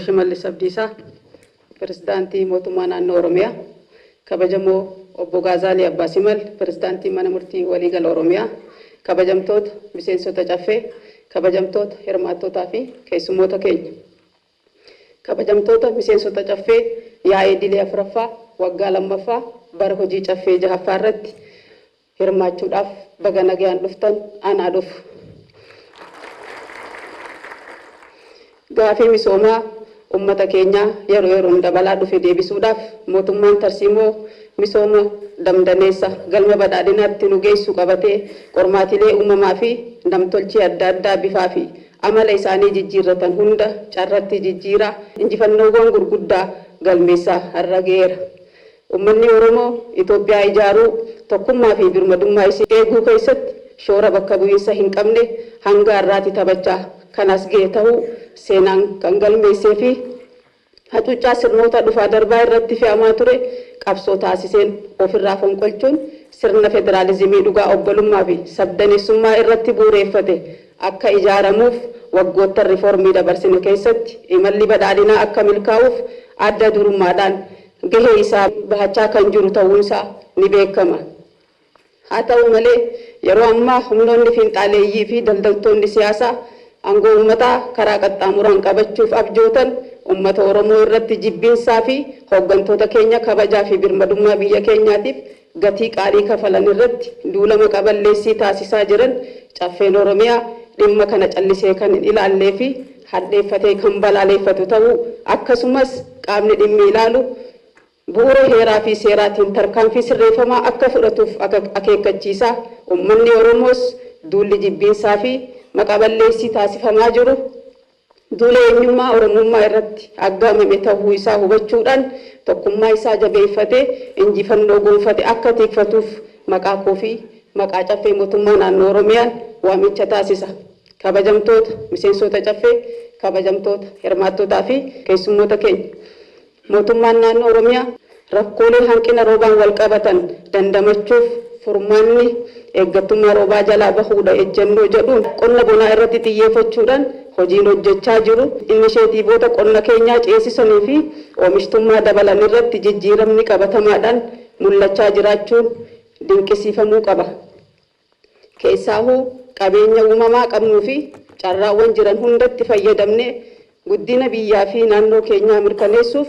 Shimallis Abdiisaa, Pirezidaantii Mootummaa Naannoo Oromiyaa, kabajamoo Obbo Gaazaalii Abbaa Simal, Pirezidaantii Mana Murtii Waliigala Oromiyaa, kabajamtoota miseensota Caffee, kabajamtoota hirmaattootaa fi keessummoota keenya. Kabajamtoota miseensota Caffee, yaa'ii idilee 4ffaa waggaa 2ffaa bara hojii Caffee 6ffaa irratti hirmaachuudhaaf baga nagayaan dhuftan, anaa dhufu. Gaafii misoomaa ummata keenyaa yeroo yeroon dabalaa dhufe deebisuudhaaf mootummaan tarsiimoo misooma damdaneessa galma badhaadhinaatti nu geessu qabatee qormaatilee uumamaa fi namtolchee adda addaa bifaa fi amala isaanii jijjiirratan hunda carratti jijjiiraa injifannoowwan gurguddaa galmeessaa har'a ga'eera. Ummanni Oromoo Itoophiyaa ijaaruu, tokkummaa fi birmadummaa isii eeguu keessatti shoora bakka bu'iinsa hin qabne hanga har'aati taphachaa kan as ga'e tahuu seenaan kan galmeessee fi hacuuccaa sirnoota dhufaa darbaa irratti fe'amaa ture qabsoo taasiseen ofirraa fonqolchuun sirna federaalizimii dhugaa obbolummaa fi sabdaneessummaa irratti bu'ureeffate akka ijaaramuuf waggoottan rifoormii dabarsine keessatti imalli badhaadhinaa akka milkaa'uuf adda durummaadhaan gahee isaa bahachaa kan jiru ta'uunsaa ni beekama. Haa ta'u malee, yeroo ammaa humnoonni fiinxaaleeyyii fi daldaltoonni siyaasaa aangoo ummataa karaa qaxxaamuraan qabachuuf abjootan ummata Oromoo irratti jibbiinsaa fi hooggantoota keenya kabajaa fi birmadummaa biyya keenyaatiif gatii qaalii kafalan irratti duula maqa-balleessii taasisaa jiran Caffeen Oromiyaa dhimma kana callisee kan hin ilaallee fi hadheeffatee kan balaaleeffatu ta'uu akkasumas qaamni dhimmi ilaalu bu'uura heeraa fi seeraatiin tarkaanfii sirreeffamaa akka fudhatuuf akeekkachiisaa ummanni Oromoos duulli jibbiinsaa fi maqaballeessii taasifamaa jiru duula eenyummaa Oromummaa irratti aggaamame tahuu isaa hubachuudhaan tokkummaa isaa jabeeffatee injifannoo gonfate akka tiikfatuuf maqaa koo fi maqaa Caffee Mootummaa Naannoo Oromiyaan waamicha taasisa. Kabajamtoota miseensota Caffee, kabajamtoota hirmaattotaa fi keessummoota keenya. Mootummaan Naannoo Oromiyaa rakkoolee hanqina roobaan walqabatan dandamachuuf furmaanni eeggattummaa roobaa jalaa bahuudha ejjennoo jedhuun qonna bonaa irratti xiyyeeffachuudhaan hojiin hojjechaa jiru inisheetiivoota qonna keenyaa ceesisanii fi oomishtummaa dabalan irratti jijjiiramni qabatamaadhaan mul'achaa jiraachuun dinqisiifamuu qaba. Keessaahuu qabeenya uumamaa qabnuu fi carraawwan jiran hundatti fayyadamnee guddina biyyaa fi naannoo keenyaa mirkaneessuuf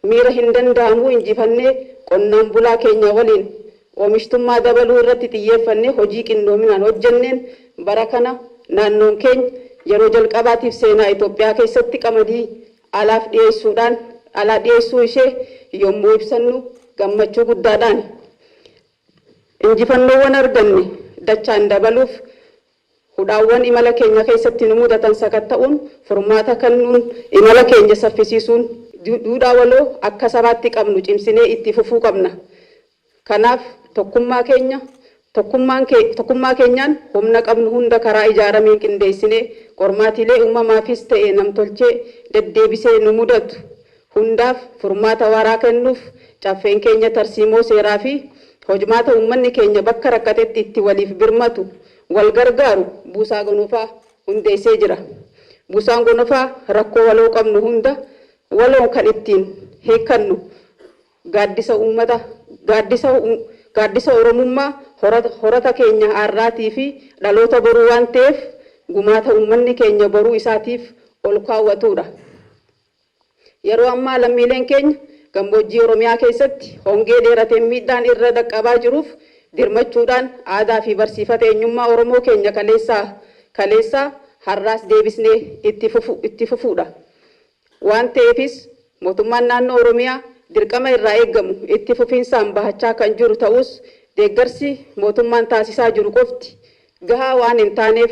miira hin danda'amuu injifannee qonnaan bulaa keenya waliin oomishtummaa dabaluu irratti xiyyeeffannee hojii qindoominaan hojjenneen bara kana naannoon keenya yeroo jalqabaatiif seenaa Itoophiyaa keessatti qamadii alaaf dhiyeessuudhaan alaa dhiyeessuu ishee yommuu ibsannu gammachuu guddaadhaani. Injifannoowwan arganne dachaan dabaluuf hudhaawwan imala keenya keessatti nu mudatan sakatta'uun furmaata kennuun imala keenya saffisiisuun duudhaa waloo akka sabaatti qabnu cimsinee itti fufuu qabna. Kanaaf tokkummaa keenya tokkummaa keenyaan humna qabnu hunda karaa ijaarameen qindeessinee qormaatiilee uumamaafis ta'e namtolchee deddeebisee nu mudatu hundaaf furmaata waaraa kennuuf Caffeen keenya tarsiimoo seeraa fi hojmaata uummanni keenya bakka rakkatetti itti waliif birmatu, wal gargaaru Buusaa Gonofaa hundeessee jira. Buusaan Gonofaa rakkoo waloo qabnu hunda waloon kan ittiin hiikkannu gaaddisa uummata gaaddisa gaaddisa Oromummaa horata keenya har'aatii fi dhaloota boruu waan ta'eef gumaata uummanni keenya boruu isaatiif ol kaawwatuudha. Yeroo ammaa lammiileen keenya gammoojjii Oromiyaa keessatti hongee dheerateen miidhaan irra dhaqqabaa jiruuf dirmachuudhaan aadaa fi barsiifata eenyummaa Oromoo keenya kaleessaa kaleessaa har'aas deebisnee itti fufu itti fufuudha. Waan ta'eefis mootummaan naannoo Oromiyaa dirqama irraa eegamu itti fufiinsaan bahachaa kan jiru ta'us deeggarsi mootummaan taasisaa jiru qofti gahaa waan hin taaneef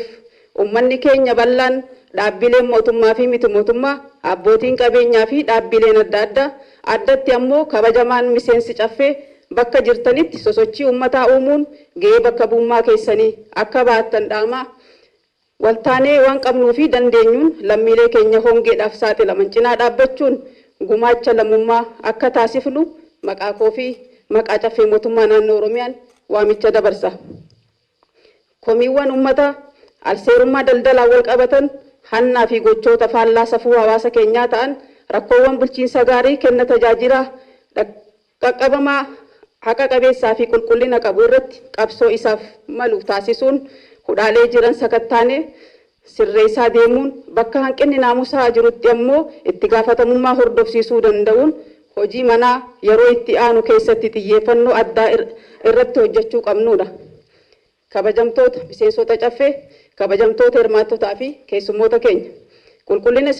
ummanni keenya bal'aan, dhaabbileen mootummaa fi miti mootummaa, abbootiin qabeenyaa fi dhaabbileen adda addaa, addatti ammoo kabajamaan miseensi Caffee bakka jirtanitti sosochii ummataa uumuun gahee bakka bu'ummaa keessanii akka bahattan dhaamaa, waltaanee waan qabnuu fi dandeenyuun lammiilee keenya hongeedhaaf saaxilaman cinaa dhaabbachuun gumaacha lammummaa akka taasifnu maqaa koo fi maqaa Caffee Mootummaa Naannoo Oromiyaan waamicha dabarsa. Komiiwwan ummataa alseerummaa daldalaan walqabatan, hannaa fi gochoota faallaa safuu hawaasa keenyaa ta'an Rakkoowwan bulchiinsa gaarii, kenna tajaajilaa qaqqabamaa, haqa qabeessaa fi qulqullina qabu irratti qabsoo isaaf malu taasisuun, hudhaalee jiran sakattaanee sirreessaa deemuun, bakka hanqinni naamusaa jirutti ammoo itti gaafatamummaa hordofsiisuu danda'uun hojii manaa yeroo itti aanu keessatti xiyyeeffannoo addaa irratti hojjechuu qabnudha. Kabajamtoota miseensota Caffee, kabajamtoota hirmaattotaa fi keessummoota keenya. Qulqullina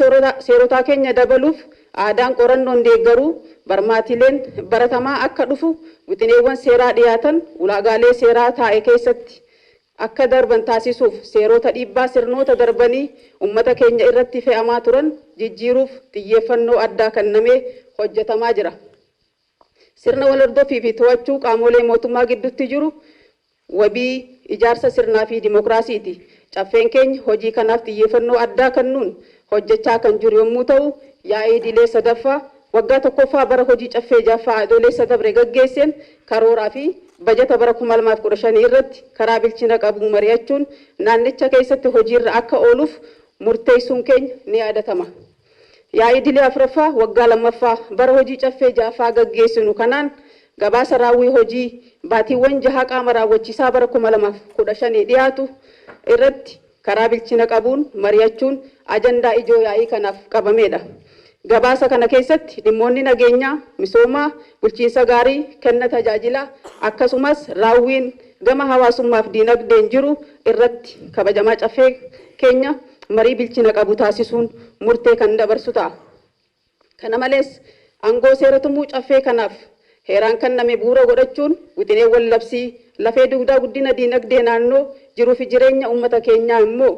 seerotaa keenya dabaluuf aadaan qorannoon deeggaruu barmaatileen baratamaa akka dhufu, wixineewwan seeraa dhiyaatan ulaagaalee seeraa taa'e keessatti akka darban taasisuuf, seerota dhiibbaa sirnoota darbanii uummata keenya irratti fe'amaa turan jijjiiruuf xiyyeeffannoo addaa kennamee hojjetamaa jira. Sirna wal hordofii fi to'achuu qaamolee mootummaa gidduutti jiru wabii ijaarsa sirnaa fi dimookiraasiiti. Caffeen keenya hojii kanaaf xiyyeeffannoo addaa kennuun hojjechaa kan jiru yommuu ta'u, yaa'ii idilee sadaffaa waggaa tokkoffaa bara hojii Caffee jaffaa Adoolessa dabre gaggeesseen karooraa fi bajata bara 2015 irratti karaa bilchina qabu mari'achuun naannicha keessatti hojiirra akka ooluuf murteessuun keenya ni yaadatama. Yaa'ii idilee afuraffaa waggaa lammaffaa bara hojii Caffee jaffaa gaggeessinu kanaan gabaasa raawwii hojii baatiiwwan jaha qaama raawwachiisaa bara 2015 dhiyaatu irratti karaa bilchina qabuun mari'achuun ajandaa ijoo yaa'ii kanaaf qabamedha. Gabaasa kana keessatti dhimmoonni nageenyaa, misoomaa, bulchiinsa gaarii, kenna tajaajilaa akkasumas raawwiin gama hawaasummaaf diinagdeen jiru irratti kabajamaa Caffee keenya marii bilchina qabu taasisuun murtee kan dabarsu ta'a. Kana malees, aangoo seera tumuu Caffee kanaaf heeraan kenname bu'uura godhachuun wixineewwan labsii lafee dugdaa guddina diinagdee naannoo, jiruu fi jireenya uummata keenyaa immoo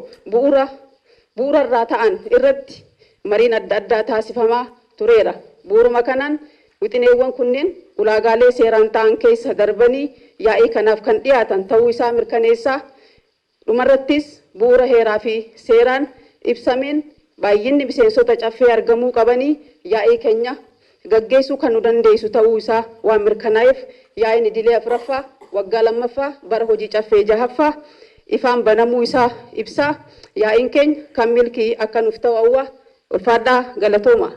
bu'uurarraa ta'an irratti mariin adda addaa taasifamaa tureera. Bu'uuruma kanaan wixineewwan kunneen ulaagaalee seeraan ta'an keessa darbanii yaa'ii kanaaf kan dhiyaatan ta'uu isaa mirkaneessaa, dhumarrattis bu'uura heeraa fi seeraan ibsameen baay'inni miseensota Caffee argamuu qabanii yaa'ii keenya gaggeessuu kan nu dandeessu ta'uu isaa waan mirkanaa'eef, yaa'iin idilee afuraffaa waggaa lammaffaa bara hojii Caffee jahaffaa ifaan banamuu isaa ibsaa, yaa'iin keenya kan milkii akka nuuf ta'u hawwa. Ulfaadhaa, galatooma.